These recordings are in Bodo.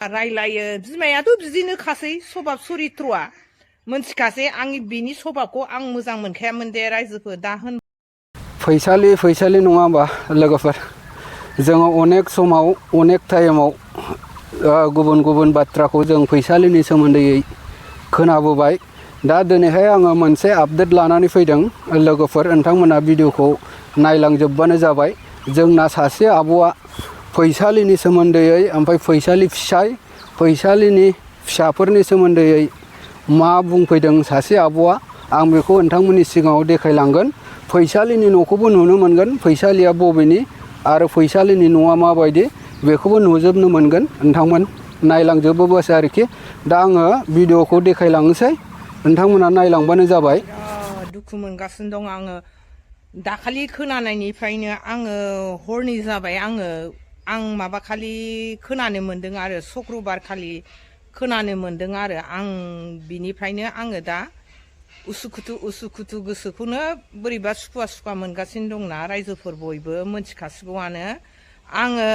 रायलायो बिमायाथ' बिदिनो खासै सभाब चरित्रआ मोनथिखासै आंनि बिनि सभाबखौ आं मोजां मोनखायामोन दे रायजोफोर दा होन फैसालि नङा होमबा लोगोफोर जोङो अनेक समाव अनेक टाइमाव गुबुन गुबुन बाथ्राखौ जों फैसालिनि सोमोन्दै खोनाबोबाय दा दिनैहाय आङो मोनसे आपडेट लानानै फैदों लोगोफोर नोंथांमोना भिडिअखौ नायलांजोबबानो जाबाय जोंना सासे आब'आ फैसालिनि सोमोन्दै ओमफ्राय फैसालि फिसाय फैसालिनि फिसाफोरनि सोमोन्दै मा बुंफैदों सासे आब'आ आं बेखौ नोंथांमोननि सिगाङाव देखायलांगोन फैसालिनि न'खौबो नुनो मोनगोन फैसालिया बबेनि आरो फैसालिनि न'आ माबायदि बेखौबो नुजोबनो मोनगोन नोंथांमोन नायलांजोबोबासो आरोखि दा आङो भिडिअखौ देखायलांनोसै नोंथांमोना नायलांबानो जाबाय दुखु मोनगासिनो दं आङो दाखालि खोनानायनिफ्रायनो आङो हरनि जाबाय आं माबा खालि खोनानो मोन्दों आरो शुक्रबार खालि खोनानो मोन्दों आरो आं बिनिफ्रायनो आङो दा उसुखुथु गोसोखौनो बोरैबा सुखुवा मोनगासिनो दंना रायजोफोर बयबो मोनथिखासिगौआनो आङो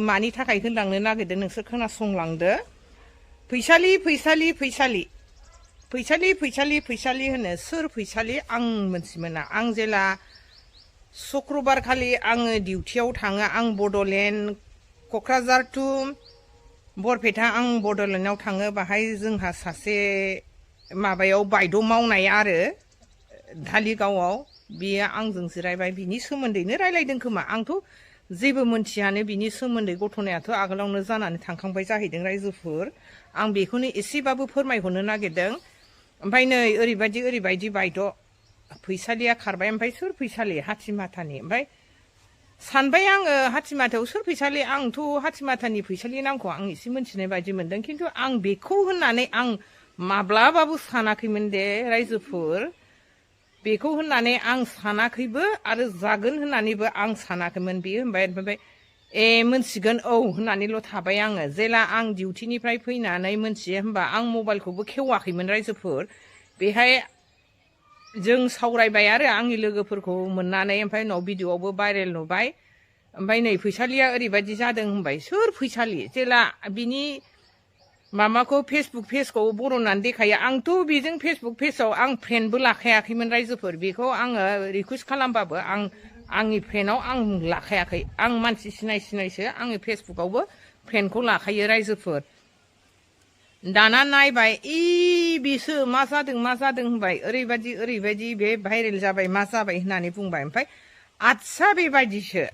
मानि थाखाय होनलांनो नागिरदों नोंसोर खोनासंलांदो फैसालि होनो सोर फैसालि आं मोनथिमोना आं जेला शुक्रबार खालि आङो डिउटियाव थाङो आं बड'लेण्ड क'क्राझार टु बरपेटा आं बड'लेण्डआव थाङो बाहाय जोंहा सासे माबायाव बायद' मावनाय आरो धालिगावआव बियो आंजों जिरायबाय बिनि सोमोन्दैनो रायलायदों खोमा आंथ' जेबो मोनथियानो बिनि सोमोन्दै घटनायाथ' आगोलावनो जानानै थांखांबाय जाहैदों रायजोफोर आं बेखौनो एसेबाबो फोरमायहरनो नागिरदों ओमफ्राय नै ओरैबायदि बायद' फैसालिया खारबाय ओमफ्राय सोर फैसालि हाथिमाथानि ओमफ्राय सानबाय आङो हाथिमाथायाव सोर फैसालि आंथ' हाथिमाथानि फैसालि नामखौ आं एसे मोनथिनाय बायदि मोनदों खिन्थु आं बेखौ होननानै आं माब्लाबाबो सानाखैमोन दे रायजोफोर बेखौ होननानै आं सानाखैबो आरो जागोन होननानैबो आं सानाखैमोन बेयो होनबाय ओमफ्राय मोनथिगोन औ होननानैल' थाबाय आङो जेला आं डिउटिनिफ्राय फैनानै मोनथियो होमबा आं मबाइलखौबो खेवाखैमोन रायजोफोर बेहाय जों सावरायबाय आरो आंनि लोगोफोरखौ मोननानै ओमफ्राय उनाव भिडिअ'आवबो भाइरेल नुबाय ओमफ्राय नै फैसालिया ओरैबायदि जादों होनबाय सोर फैसालि जेला बिनि माबाखौ फेसबुक पेजखौ बर'नानै देखायो आंथ' बेजों फेसबुक पेजाव आं फ्रेन्डबो लाखायाखैमोन रायजोफोर बेखौ आङो रिकुवेस्ट खालामबाबो आंनि फ्रेन्डआव आं लाखायाखै आं मानसि सिनायसो आङो फेसबुकआवबो फ्रेन्डखौ लाखायो रायजोफोर दाना नायबाय बेसो मा जादों होनबाय ओरैबायदि बे भाइरेल जाबाय मा जाबाय होननानै बुंबाय ओमफ्राय आदसा बेबायदिसो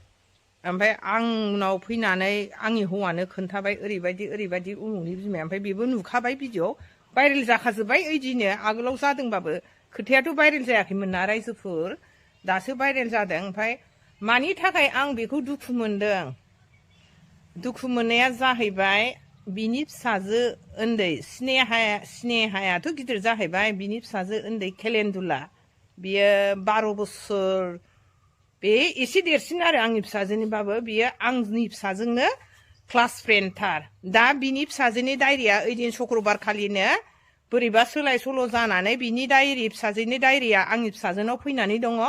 ओमफ्राय आं उनाव फैनानै आंनि हौवानो खोन्थाबाय ओरैबायदि उमुखनि बिमाया ओमफ्राय बेबो नुखाबाय भिडिअ भाइरेल जाखाजोब्बाय ओइदिनो आगोलाव जादोंबाबो खोथायाथ' भाइरेल जायाखैमोन ना रायजोफोर दासो भाइरेल जादों ओमफ्राय मानि थाखाय आं बेखौ दुखु मोननाया जाहैबाय बिनि फिसाजो उन्दै स्नेहायाथ' गिदिर जाहैबाय बिनि फिसाजो उन्दै केलेन्डुला बियो 12 बोसोर बे एसे देरसिन आरो आंनि फिसाजोनिबाबो बियो आंनि फिसाजोंनो क्लास फ्रेन्डथार दा बिनि फिसाजोनि डायरिया ओइदिन शुक्रबार खालिनो बोरैबा सोलाय सोल' जानानै बिनि फिसाजोनि डायरिया आंनि फिसाजोनाव फैनानै दङ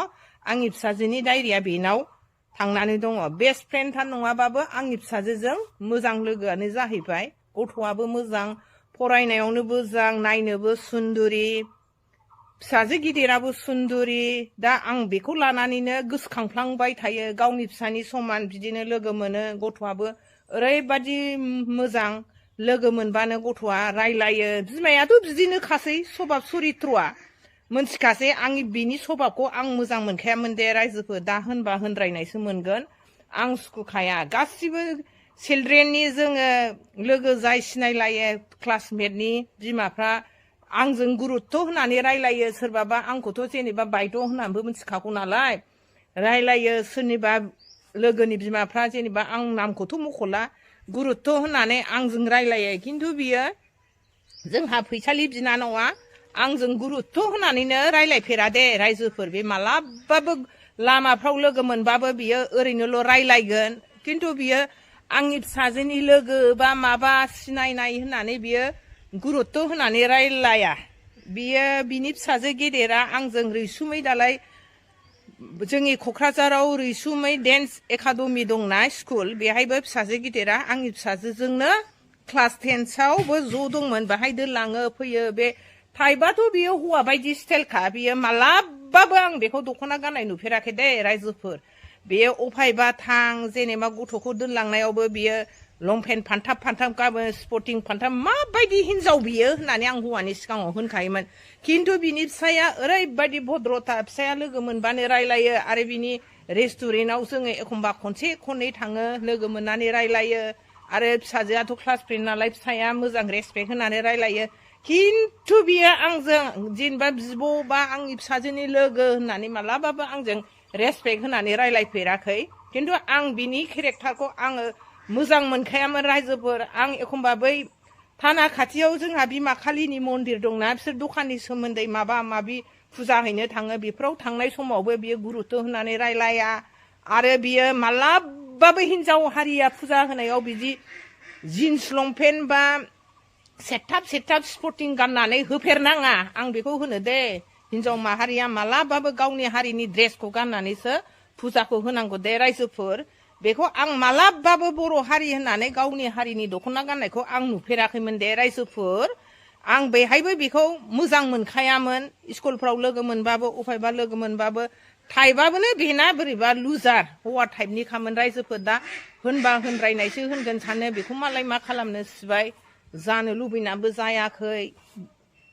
आंनि फिसाजोनि डायरिया बेनाव थांनानै दङ बेस्ट फ्रेन्डथार नङाबाबो आंनि फिसाजोजों मोजां लोगोआनो जाहैबाय गथ'आबो मोजां फरायनायावनो मोजां नायनोबो सुन्दुरि फिसाजो गिदिराबो सुन्दुरि दा आं बेखौ लानानैनो गोसोखांफ्लांबाय थायो गावनि फिसानि समान बिदिनो लोगो मोनो गथ'आबो ओरैबादि मोजां लोगो मोनबानो गथ'आ रायलायो बिमायाथ' बिदिनो खासै सभाब चरित्रआ मोनथिखासै आंनि बिनि सभाबखौ आं मोजां मोनखायामोन दे रायजोफोर दा होनबा होनद्रायनायसो मोनगोन आं सुखुखाया गासिबो चिल्ड्रेननि जोङो लोगो जाय सिनायलायो क्लासमेटनि बिमाफ्रा आंजों गुरुत्थ' होनानै रायलायो सोरबाबा आंखौथ' जेनेबा बायद' होननानैबो मिथिखागौ नालाय रायलायो सोरनिबा लोगोनि बिमाफ्रा जेनेबा आं नामखौथ' मख'ला गुरुत्थ' होननानै आंजों रायलायो खिन्थु बियो जोंहा फैसालि बिनानावा आंजों गुरुत्थ' होनानैनो रायलायफेरा दे रायजोफोर बे मालाबाबो लामाफ्राव लोगो मोनबाबो बियो ओरैनोल' रायलायगोन खिन्थु बियो आंनि फिसाजोनि लोगो बा माबा सिनायनाय होननानै बियो गुरुत्थ' होनानै रायलाया बियो बिनि फिसाजो गेदेरा आंजों रैसुमै दालाय जोंनि क'क्राझाराव रैसुमै डेन्स एकाडेमि दंना स्कुल बेहायबो फिसाजो गिदिरा आंनि फिसाजोजोंनो क्लास 10आवबो ज' दंमोन बाहाय दोनलाङो फैयो बे थाइबाथ' बियो हौवा बायदि स्टाइलखा बियो मालाबाबो आं बेखौ दख'ना गाननाय नुफेराखै दे रायजोफोर बेयो अफायबा थां जेनेबा गथ'खौ दोनलांनायावबो बियो लंपेन्ट फानथाब गाबो स्पर्टिं फानथाब माबायदि हिनजाव बियो होननानै आं हौवानि सिगाङाव होनखायोमोन खिन्थु बिनि फिसाया ओरैबायदि भद्रथा फिसाया लोगो मोनबानो रायलायो आरो बिनि रेस्टुरेन्टआव जोङो एखमबा खनसे खननै थाङो लोगो मोननानै रायलायो आरो फिसाजोआथ' क्लास 3 नालाय फिसाया मोजां रेसपेक्ट होनानै रायलायो खिन्थु बियो आंजों जेनेबा बिब' बा आंनि फिसाजोनि लोगो होननानै मालाबाबो आंजों रेसपेक्ट होनानै रायलायफेराखै खिन्थु आं बिनि केरेक्टारखौ आङो मोजां मोनखायामोन रायजोफोर आं एखमबा बै थाना खाथियाव जोंहा बिमा कालिनि मन्दिर दंना बिसोर दखाननि सोमोन्दै माबा माबि फुजा हैनो थाङो बेफोराव थांनाय समावबो बियो गुरुत्त होनानै रायलाया आरो बियो मालाबाबो हिनजाव हारिया फुजा होनायाव बिदि जिन्स लंपेन्ट बा सेथाब स्पर्टिं गाननानै होफेरनाङा आं बेखौ होनो दे हिनजाव माहारिया मालाबाबो गावनि हारिनि ड्रेसखौ गाननानैसो फुजाखौ होनांगौ दे रायजोफोर बेखौ आं मालाबाबो बर' हारि होननानै गावनि हारिनि दख'ना गाननायखौ आं नुफेराखैमोन दे रायजोफोर आं बेहायबो बेखौ मोजां मोनखायामोन स्कुलफ्राव लोगो मोनबाबो अफायबा लोगो मोनबाबो थाइबाबोनो बेना बोरैबा लुजार हौवा टाइपनि खामोन रायजोफोर दा होनबा होनरायनायसो होनगोन सानो बेखौ मालाय मा खालामनो सिबाय जानो लुबैनाबो जायाखै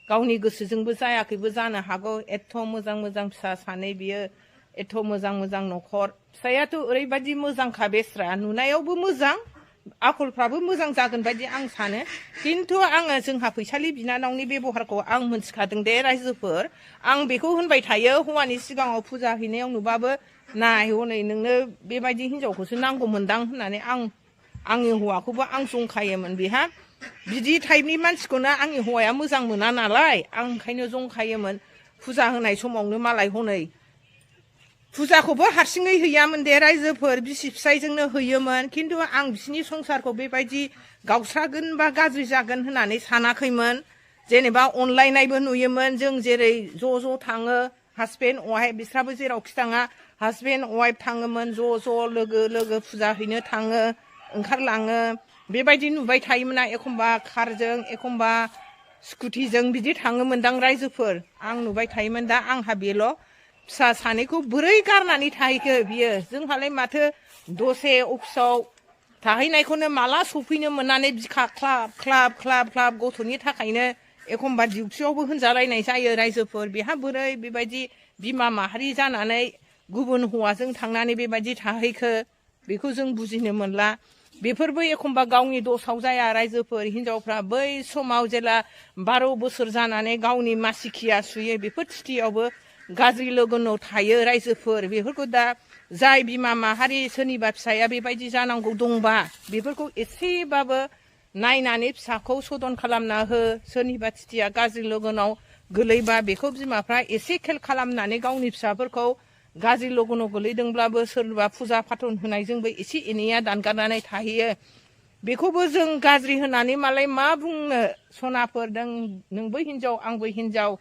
गावनि गोसोजोंबो जायाखैबो जानो हागौ एथ' मोजां फिसा सानै बियो एथ' मोजां न'खर फिसायाथ' ओरैबायदि मोजांखा बेस्रा नुनायावबो मोजां आखलफ्राबो मोजां जागोन बायदि आं सानो खिन्थु आङो जोंहा फैसालि बिनानावनि बेबहारखौ आं मोनथिखादों दे रायजोफोर आं बेखौ होनबाय थायो हौवानि सिगाङाव फुजा हैनायाव नुबाबो नाय हनै नोंनो बेबायदि हिनजावखौसो नांगौमोनदां होननानै आंनि हौवाखौबो आं जंखायोमोन बेहा बिदि टाइपनि मानसिखौनो आंनि हौवाया मोजां मोना नालाय आं ओंखायनो जंखायोमोन फुजा होनाय समावनो मालाय हनै फुजाखौबो हारसिङै हैयामोन दे रायजोफोर बिसि फिसायजोंनो हैयोमोन खिन्थु आं बिसिनि संसारखौ बेबायदि गावस्रागोन बा गाज्रि जागोन होननानै सानाखैमोन जेनेबा अनलायनायबो नुयोमोन जों जेरै ज' थाङो हासबेन्ड वाइफ बिस्राबो जेरावखि थाङा हासबेन्ड वाइफ थाङोमोन ज' लोगो फुजा हैनो थाङो ओंखारलाङो बेबायदि नुबाय थायोमोन एखमबा कारजों एखमबा स्कुटिजों बिदि थाङोमोनदां रायजोफोर आं नुबाय थायोमोन दा आंहा बेल' फिसा सानैखौ बोरै गारनानै थाहैखो बियो जोंहालाय माथो दसे अफिसाव थाहैनायखौनो माला सफैनो मोननानै बिखा ख्लाब गथ'नि थाखायनो एखमबा डिउटियावबो होनजालायनाय जायो रायजोफोर बेहा बोरै बेबायदि बिमा माहारि जानानै गुबुन हौवाजों थांनानै बेबायदि थाहैखो बेखौ जों बुजिनो मोनला बेफोरबो एखमबा गावनि दसाव जाया रायजोफोर हिनजावफ्रा बै समाव जेला 12 बोसोर जानानै गावनि मासिखिया सुयो बेफोर थिथियावबो गाज्रि लोगोनाव थायो रायजोफोर बेफोरखौ दा जाय बिमा माहारि सोरनिबा फिसाया बेबायदि जानांगौ दंबा बेफोरखौ एसेबाबो नायनानै फिसाखौ सदन खालामना हो सोरनिबा थिथिया गाज्रि लोगोनाव गोलैबा बेखौ बिमाफ्रा एसे खेल खालामनानै गावनि फिसाफोरखौ गाज्रि लोगोनाव गोलैदोंब्लाबो सोरबा फुजा फाथन होनायजोंबो एसे एनैया दानगारनानै थाहैयो बेखौबो जों गाज्रि होनानै मालाय मा बुंनो सनाफोर नोंबो हिनजाव आंबो हिनजाव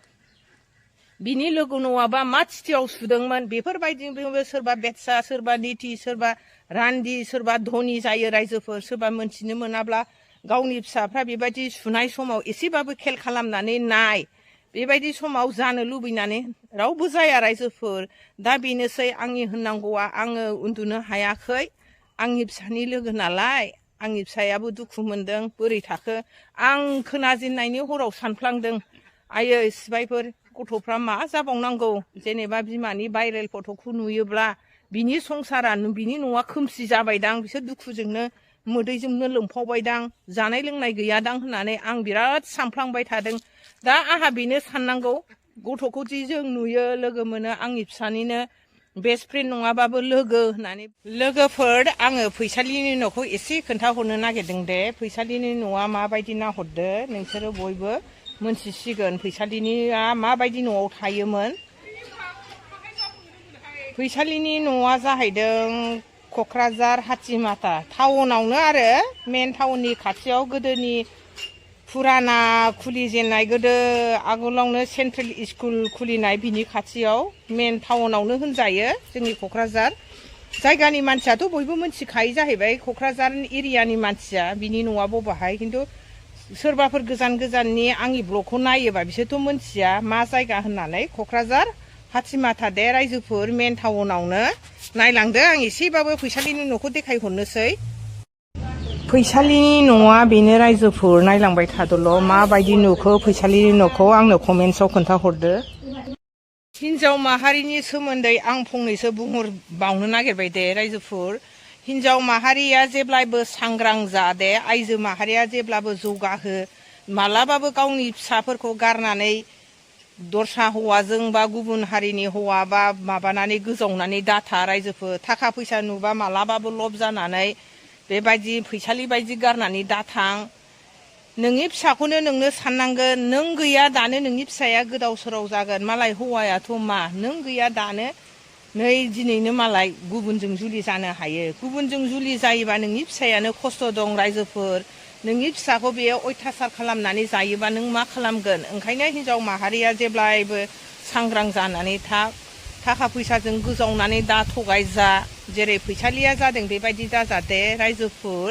बिनि लोगो नङाबा मा थिथियाव सुदोंमोन बेफोरबायदिबो सोरबा बेटसा सोरबा निथि सोरबा रान्दि सोरबा धनि जायो रायजोफोर सोरबा मोनथिनो मोनाब्ला गावनि फिसाफ्रा बेबायदि सुनाय समाव एसेबाबो खेल खालामनानै नाय बेबायदि समाव जानो लुबैनानै रावबो जाया रायजोफोर दा बेनोसै आंनि होननांगौआ आङो उन्दुनो हायाखै आंनि फिसानि लोगो नालाय आंनि फिसायाबो दुखु मोनदों बोरै थाखो आं खोनाजेननायनि हराव सानफ्लांदों आयै सिबायफोर गथ'फ्रा मा जाबावनांगौ जेनेबा बिमानि भाइरेल फट'खौ नुयोब्ला बिनि संसारा बिनि न'आ खोमसि जाबायदां बिसोर दुखुजोंनो मोदैजोंनो लोमफावबायदां जानाय लोंनाय गैयादां होननानै आं बिराद सानफ्लांबाय थादों दा आंहा बेनो साननांगौ गथ'खौ दि जों नुयो लोगो मोनो आंनि फिसानिनो बेस्ट फ्रेन्ड नङाबाबो लोगो होननानै लोगोफोर आङो फैसालिनि न'खौ एसे खोन्थाहरनो नागिरदों दे फैसालिनि न'आ माबायदि नाहरदो नोंसोरो बयबो मोनथिसिगोन फैसालिनिया माबायदि न'आव थायोमोन फैसालिनि न'आ जाहैदों क'क्राझार हाथिमाथा टाउनावनो आरो मेन टाउननि खाथियाव गोदोनि फुराना खुलिजेननाय गोदो आगोलावनो सेन्ट्रेल स्कुल खुलिनाय बिनि खाथियाव मेन टाउनावनो होनजायो जोंनि क'क्राझार जायगानि मानसियाथ' बयबो मिथिखायो जाहैबाय क'क्राझार एरियानि मानसिया बिनि न'आ बबेहाय खिन्थु सोरबाफोर गोजान गोजाननि आंनि ब्लगखौ नायोबा बिसोरथ' मिथिया मा जायगा होननानै क'क्राझार हाथिमाथा दे रायजोफोर मेन टाउनावनो नायलांदो आं एसेबाबो फैसालिनि न'खौ देखायहरनोसै फैसालिनि न'आ बेनो रायजोफोर नायलांबाय थादोल' माबायदि नुखो फैसालिनि न'खौ आंनो कमेन्ट्सआव खोन्थाहरदो हिन्जाव माहारिनि सोमोन्दै आं फंनैसो बुंहरबावनो नागिरबाय दे रायजोफोर हिन्जाव माहारिया जेब्लाबो सांग्रां जा दे आइजो माहारिया जेब्लाबो जौगाहो मालाबाबो गावनि फिसाफोरखौ गारनानै दस्रा हौवाजों बा गुबुन हारिनि हौवा बा माबानानै गोजावनानै दाथा रायजोफोर थाखा फैसा नुबा मालाबाबो लब जानानै बेबायदि फैसालि बायदि गारनानै दाथां नोंनि फिसाखौनो नोंनो साननांगोन नों गैया दानो नोंनि फिसाया गोदाव सोराव जागोन मालाय हौवायाथ' मा नों गैया दानो नै दिनैनो मालाय गुबुनजों जुलि जानो हायो गुबुनजों जुलि जायोबा नोंनि फिसायानो खस्थ' दं रायजोफोर नोंनि फिसाखौ बेयो अयथासार खालामनानै जायोबा नों मा खालामगोन ओंखायनो हिन्जाव माहारिया जेब्लायबो सांग्रां जानानै थाखा फैसाजों गोजावनानै दा थगाय जा जेरै फैसालिया जादों बेबायदि दाजादे रायजोफोर